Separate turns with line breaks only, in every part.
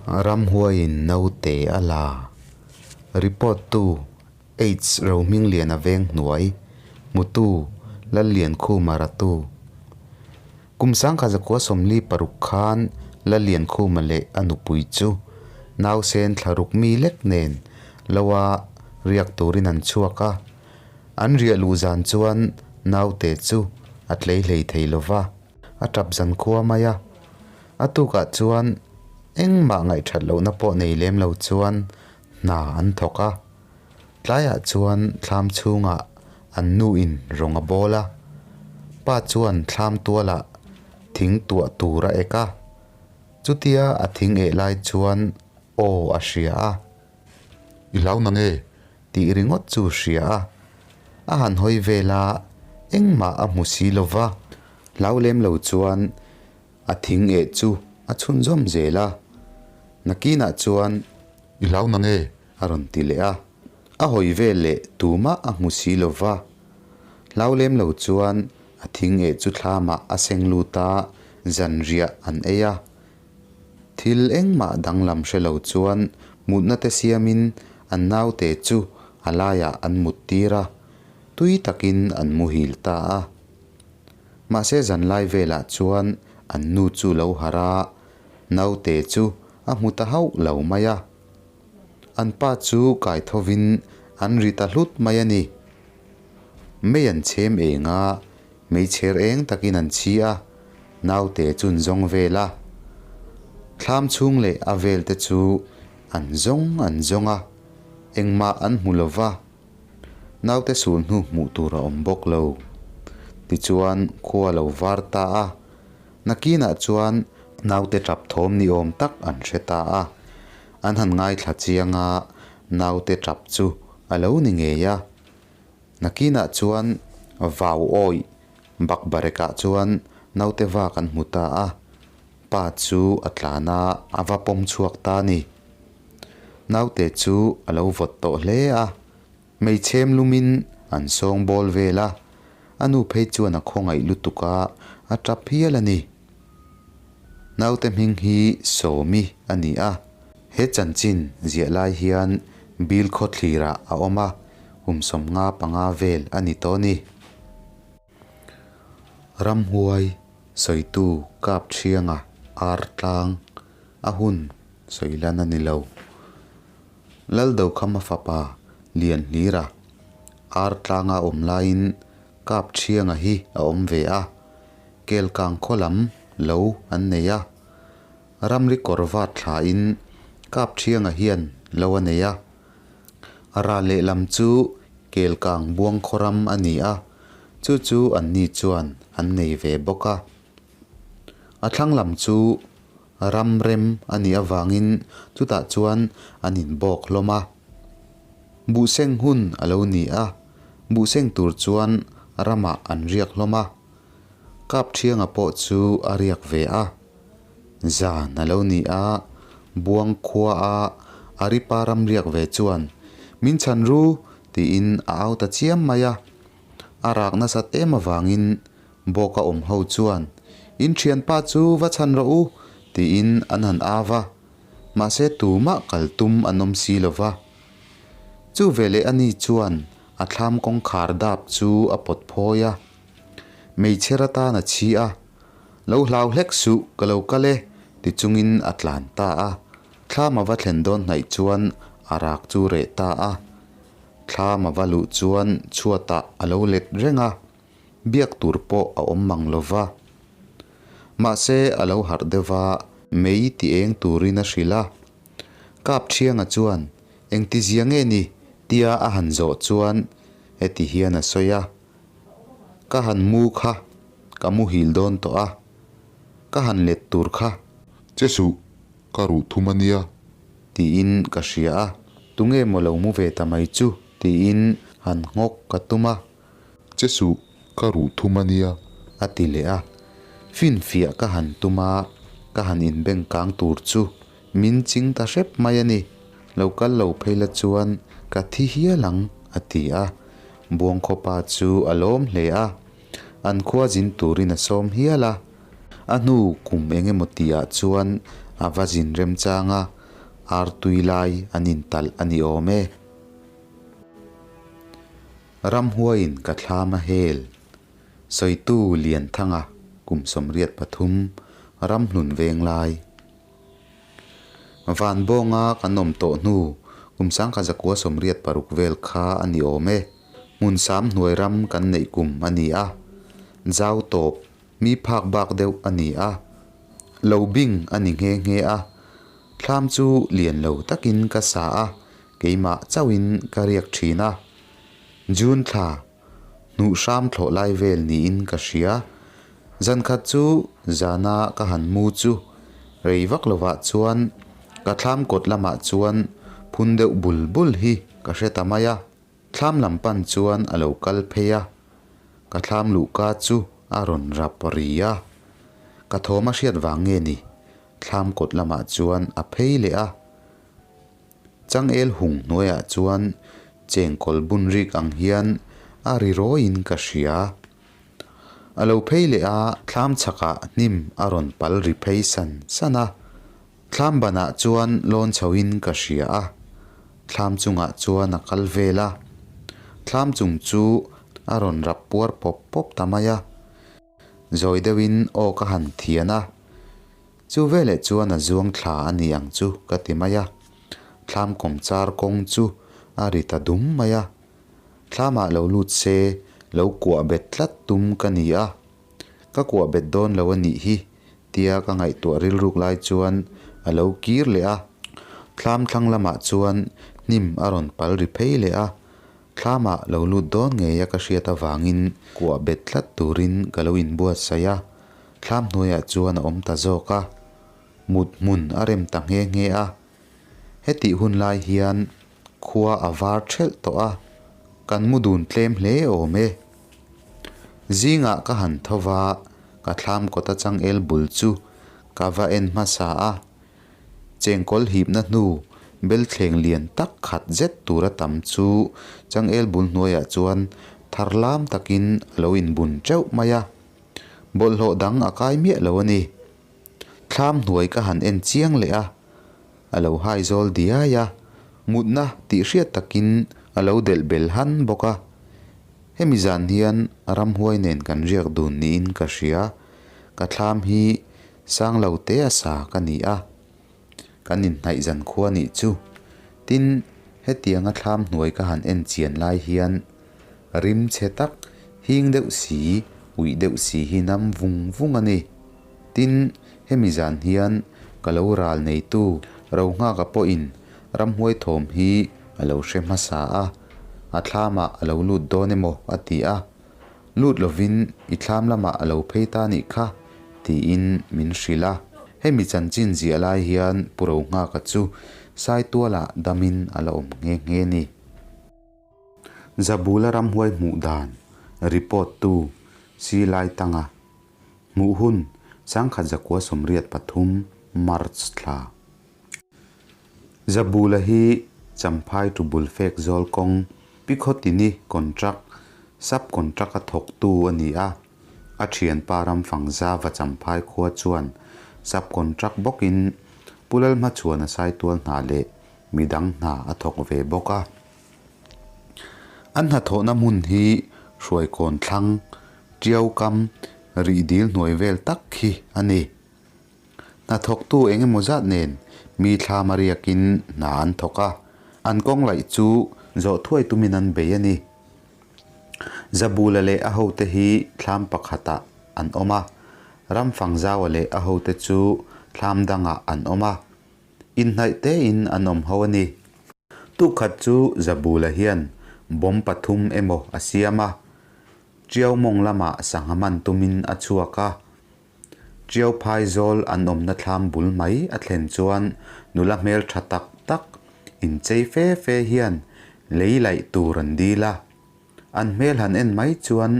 Ramhuaiin naute a la. Report tu Aids Rohmingliana veng hnuai hmutu Lalliankhuma ratu. Kum 1946 khan Lalliankhuma leh a nupui chu nausen thlaruk mi lek nen loa riak turin an chhuak a. An riah luh zan chuan naute chu a tlei hlei thei lova. A tap zan khua mai a, a tukah chuan engmah ngaihthat lohna pawh nei lem lo chuan hna an thawk a. Tlaiah chuan thlam chhungah an nuin rawng a bawl a, pa chuan thlam tualah thing tuah tur a ek a. Chutia a thing eh lai chuan aw a hria a. I hlau na nge? Tih ringawt chu hria a, a han hawi vel a, engmah a hmu si lo va. Hlau lem lo chuan a thing eh chu a chhunzawm zel a, nakinah chuan. I hlau na nge? A rawn ti leh a, a hawi vel leh tumah a hmu si lo va. Hlau lem lo chuan a thing eh chu thlamah a seng lut a, zanriah an ei a. Thil engmah danglam hre lo chuan mutna te siamin an naute chu a laiah an mut tir a, tui takin an muhil ta a. Mahse zanlai velah chuan an nu chu lo harh a, naute chu a hmu ta hauh lo mai a. An pa chu kai thovin an ri ta hlut mai a ni. Mei an chhem eng a, Hmeichher eng takin an chhi a, naute chu an zawng vel a. Thlam chhung leh a vel te chu an zawng an zawng a, engmah an hmu lo va. Naute sul hnu hmuh tur a awm bawk lo. Tichuan khua lo var ta a, nakinah chuan naute tap thawm ni awm tak an hre ta a. An han ngaithla chiang a, naute tap chu a lo ni ngei a. Nakinah chuan vau awih bakbarekah chuan naute vak an hmu ta a, pa chu a tlan a, a va pawm chhuak ta a ni. Naute chu a lo vawt tawh hle a, hmeichhem lumin an sawng bawl vel a, a nu phei chuan a khawngaih lutuk a, a tap hial a ni. Naute hming hi Sawmi a ni a, he chanchin ziah lai hian Bill khawthlirah a awm a, kum 55 vel a ni tawh a ni. Ramhuai sawitu kap thianga ar tlang a hun sawi lan a ni lo. Laldokhama fapa Lianhlira ar tlanga awm laiin kap thianga hi a awm ve a, Kelkang khaw lam lo an nei a. Ramri kawr vat thlain kap thianga hian lo a nei a. A ral lehlam chu Kelkang buang khaw ram a ni a, chu chu anni chuan an nei ve bawk a. A thlang lam chu ram rem a nih avangin chutah chuan an inbawk hlawm a. Buhseng hun a lo ni a, buhseng tur chuan ramah an riak hlawm a. Kapthianga pawh chu a riak ve a. Zan a lo ni a, Buang khua a Aripa ram riak ve chuan, Min chhan ru! tiin a au ta chiam mai a. A rak nasat em avangin Bawka awm ho chuan, In thianpa chu va chhan rawh u! tiin an han au a. Mahse tumah kal tum an awm si lo va. Chu veleh ani chuan a thlam kawngkhar dap chu a pawt phawi a. Hmeichher atan a chhi a, Lo hlau hlek suh, ka lo kal e, ti chungin a tlan ta a. Thlam a va thlen dawn hnaih chuan a rak chu reh ta a. Thlam a va luh chuan chhuatah a lo let reng a, biak tur pawh a awm mang lo va. Mahse a lo harh deuh va, mei ti eng turin a hrilh a. Kap Thianga chuan, Engtizia nge ni? tia a han zawh chuan heti hian a sawi a. Ka han mu kha, ka muhil dawn tawh a, ka han let tur kha.
Che suh, ka ruh thum a nia.
Tiin ka hria a, tunge maw lo mu ve ta mai chu tiin han nghawk ka tum a.
Che suh, ka ruh thum a nia.
A ti leh a, finfiah ka han tum a, ka han inbeng kang tur chu min ching ta hrep mai a ni. Lo kal lo phei la chuan ka thi hial ang, a ti a. Buangkhawpa chu a lawm hle a, an khua zin turin a sawm hial a. A hnu kum eng emaw tihah chuan a va zin remchang a. Artui lai an intalh a ni awm e. Ramhuaiin ka thlam a hel. Sawitu Lianthanga kum 83 Ramhlun Venglai. Van bawnga kan awm tawh hnu kum 1986 vel kha a ni awm e. Hmun sam hnuai ram kan neih kum a ni a. Zau tawp mi phak bak deuh a ni a. Lo bing a ni nghe nghe a. Thlam chu lian lo takin ka sa a, keimah chauhin ka riak thin a. June thla hnuh hram thlawh lai vel niin ka hria. Zan khat chu zana ka han mu chu rei vak lovah chuan ka thlam kawt lamah chuan phun deuh bul bul hi ka hre ta mai a. Thlam lam pan chuan a lo kal phei a, ka thlam luhka chu a rawn rap ri a. Ka thawm a hriat vang nge ni, thlam kawt lamah chuan a phei leh a. Changel hung hnuaiah chuan chengkawl bun rik ang hian a ri rawiin ka hria. A lo phei leh a, thlam chhakah hnim a rawn pal ri phei san san a. Thlam banah chuan lawn chhoin ka hria a, thlam chungah chuan a kal vel a. Thlam chung chu a rawn rap puar pawp pawp ta mai a. Zawi deuhin aw ka han thian a, chu veleh chuan a zuang thla a ni ang chu ka ti mai a. Thlam kawmchar kawng chu a ri ta dum mai a. Thlamah lo lut se lo kuah bet tlat tum ka ni a. Ka kuah bet dawn lo a nih hi tia ka ngaihtuah rilruk lai chuan a lo kir leh a. Thlam thlang lamah chuan hnim a rawn pal ri phei leh a. Thlamah lo lut dawn ngei a ka hriat avangin kuah bet tlat turin ka lo inbuatsaih a. Thlam hnuaiah chuan a awm ta zawk a. Mut hmun a rem ta nghe nghe a. Hetih hun lai hian khua a var thelh tawh a, kan mu dun tlem hle awm e. Zingah ka han tho va, ka thlam kawta changel bul chu ka va en hmasa a. Chengkawl hipna hnu belthleng lian tak khat zet tura tam chu changel bul hnuaiah chuan thar lam takin a lo inbun teuh mai a. Bawlhhlawh dang a kai miah lo a ni. Thlam hnuai ka han en chiang leh a, a lo hai zawl diai a, mutna tih hriat takin a lo delh bel han bawk a. Hemi zan hian ramhuai nen kan riak dun niin ka hria, ka thlam hi sang lo te a sa ka ni a, kan inhnaih zan khua nih chu. Tin, hetianga thlam hnuai ka han en chian lai hian rim chhe tak, hing deuh si, uih deuh si hi nam vung vung a ni. Tin, hemi zan hian ka lo ral neitu Rohnghaka pawhin ramhuai thawm hi a lo hre hmasa a, a thlamah a lo lut dawn emaw a ti a, lut lovin i thlam lamah a lo phei ta nih kha tiin min hrilh a. Hemi chanchin ziah lai hian Pu Rohnghaka chu Saitualah damin a la awm nghe nghe ni. Zabula ramhuai hmuh dan report tu si lai tanga hmuh hun 1983 March thla. Zabula hi Champhai to Bulfek zawl kawng Pikhawtini contract, sub contract a thawktu a ni a. A thianpa Ramfangzava Champhai khua chuan sub contract bawkin Pu Lalhmachhuana Saitual hna leh midang hna a thawk ve bawk a. An hnathawhna hmun hi Hruaikawn thlang, Tiaukam, Rihdil hnuai vel tak khi a ni. Hnathawktu eng emaw zat nen mi thlam a riakin hna an thawk a, an kawng laih chu zawh thuai tumin an bei a ni. Zabula leh a hote hi thlam pakhatah an awm a, Ramfangzaua leh a hote chu thlam dangah an awm a, inhnaih tein an awm ho a ni. Tukkhat chu Zabula hian bomb pathum emaw a siam a, Tiau mawng lamah sangha man tumin a chhuak a. Ṭiau phai zawl an awmna thlam bul mai a thlen chuan nula hmel ṭha tak tak inchei fe fe hian lei laih tur an dil a. An hmel han en mai chuan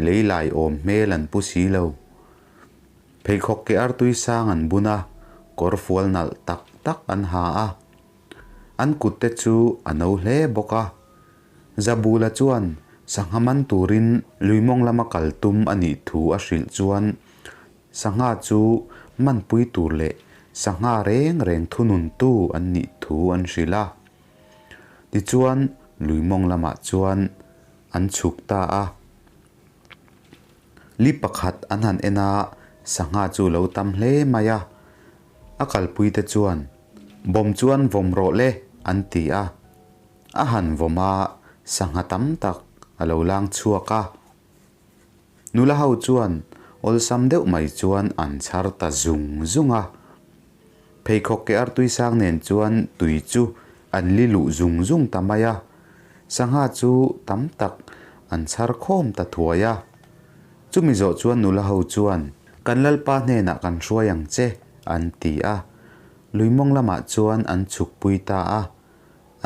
lei lai awm hmel an pu si lo. Pheikhawk ke artui sang an bun a, kawr fual nalh tak tak an ha a. An kut te chu a no hle bawk a. Zabula chuan sangha man turin luimawng lama kal tum a nih thu a hrilh chuan sangha chu manpui tur leh Sangha reng reng thununtu an nih thu an hrilh a. Tichuan, lui mawng lamah chuan an chhuk ta a. Li pakhat an han en a, sangha chu lo tam hle mai a. A kalpuite chuan, Bawm chuan vawm rawh le, an ti a. A han vawm a, sangha tam tak a lo lang chhuak a. Nula ho chuan awlsam deuh mai chuan an chhar ta zung zung a. Pheikhawk ke artui sang nen chuan tui chu an li luh zung zung ta mai a. Sangha chu tam tak an chhar khawm ta thuai a. Chumi zawh chuan nula ho chuan, Kan Lalpa hnenah kan hruai ang che, an ti a. Luimawng lamah chuan an chhukpui ta a.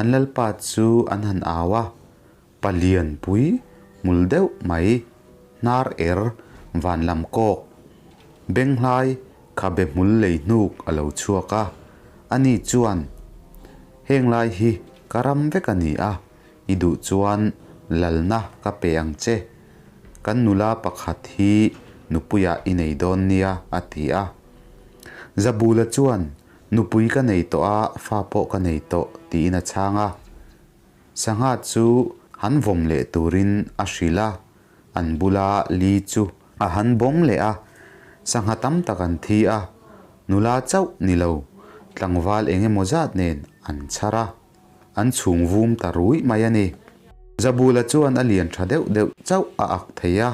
An Lalpa chu an han au a. Palian pui hmul deuh mai, hnar er van lam kawk, benghlai khabe hmul lei hnuk a lo chhuak a, ani chuan, Heng lai hi ka ram vek a ni a, i duh chuan lalna ka pe ang che, kan nula pakhat hi nupuiah i nei dawn nia, a ti a. Zabula chuan, Nupui ka nei tawh a, fa pawh ka nei tawh, tiin a chhang a. Sangha chu han vawm leh turin a hrilh a, an bula li chu a han bawm leh a, sangha tam tak an thi a, nula chauh ni lo, tlangval eng emaw zat nen an chhar a, an chhung vum ta ruih mai a ni. Zabula chuan a lian tha deuh deuh chauh a ak thei a,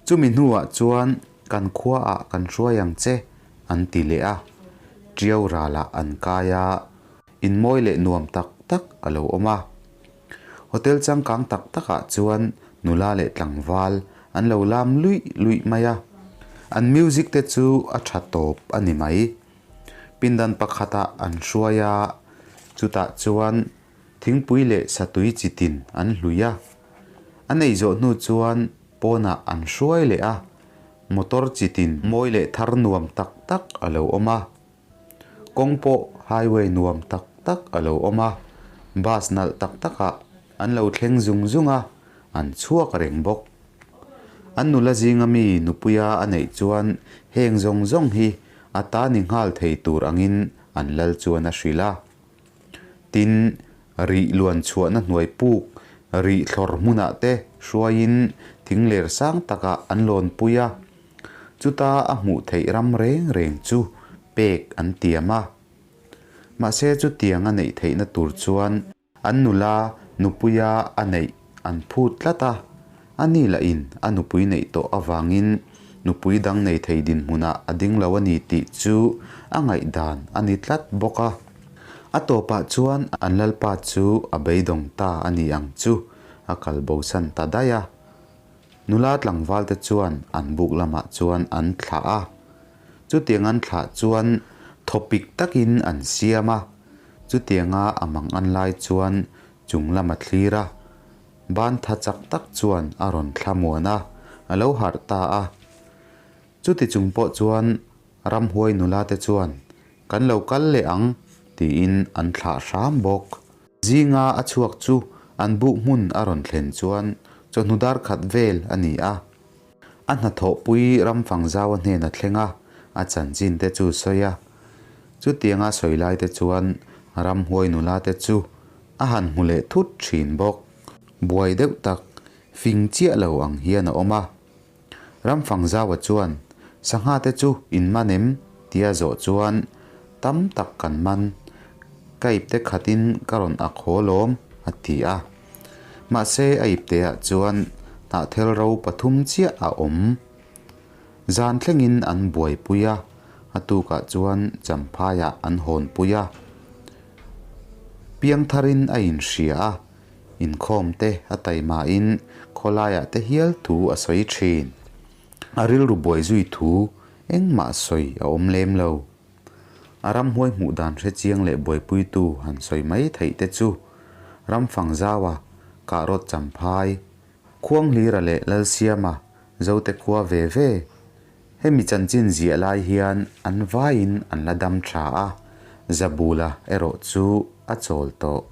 chumi hnuah chuan kan khuaah kan hruai ang che an ti leh a, Tiau ralah an kai a. In mawi leh nuam tak tak a lo awm a. Hotel changkang tak takah chuan nula leh tlangval an lo lam luih luih mai a. An music te chu a tha tawp a ni mai. Pindan pakhatah an hruai a, chutah chuan thingpui leh satui chitin an hlui a. An ei zawh hnu chuan pawnah an hruai leh a, motor chitin mawi leh thar nuam tak tak a lo awm a. Kawng pawh highway nuam tak tak a lo awm a, bus nalh tak takah an lo thleng zung zung a, an chhuak reng bawk. An nula zinga mi nupuia a neih chuan heng zawng zawng hi a ta ni nghal thei tur angin an lal chuan a hrilh a. Tin, rih luan chhuahna hnuai puk rih thlawr hmunah te hruaiin thing ler sang takah an lawnpui a. Chuta a hmuh theih ram reng reng chu pek an tiam a. Mahse chutiang a neih theihna tur chuan an nula nupuia a neih an phut tlat a, a ni lahin a nupui neih tawh avangin nupui dang nei thei dinhmunah a ding lo a ni tih chu a ngaihdan a ni tlat bawk a. A tawpah chuan an lalpa chu a beidawng ta a ni ang chu a kal bosan ta daih a. Nula tlangvalte chuan an buk lamah chuan an thlah a. Chutiang an thlah chuan thawpik takin an siam a. Chutianga a mang an lai chuan chung lam a thlir a. Ban tha chak tak chuan a rawn thla muan a, a lo harh ta a. Chuti chung pawh chuan ramhuai nula te chuan, Kan lo kal leh ang, tiin an thlah hram bawk. Zinga a chhuak chu an buk hmun a rawn thlen chuan chawhnu dar khat vel a ni a. A hnathawhpui Ramfangzaua hnen a thleng a, a chanchin te chu sawi a. Chutianga sawi lai te chuan ramhuai nula te chu a han hmu leh thut thin bawk. Buai deuh tak, fing chiah lo ang hian a awm a. Ramfangzaua chuan, Sangha te chu in man em? tia zawh chuan, Tam tak kan man. Ka ipte khatin ka rawn ak haw lawm, a ti a. Mahse a ipteah chuan hnahthel ro pathum chiah a awm. Zan thlengin an buaipui a, a tukah chuan Champhaiah an hawnpui a. Piangtharin a inhria a. Inkhawm te a taimain khawlaiah te hial thu a sawi thin. A rilru buai zui thu engmah sawi a awm lem lo. A ramhuai hmuh dan hre chiang leh buaipuitu han sawi mai theih te chu Ramfang Zaua, Kahrawt Champhai, Khuanghlira leh Lalsiama, Zote khua ve ve. Hemi chanchin ziah lai hian an vaiin an la dam tha a, Zabula erawh chu a chawl tawh.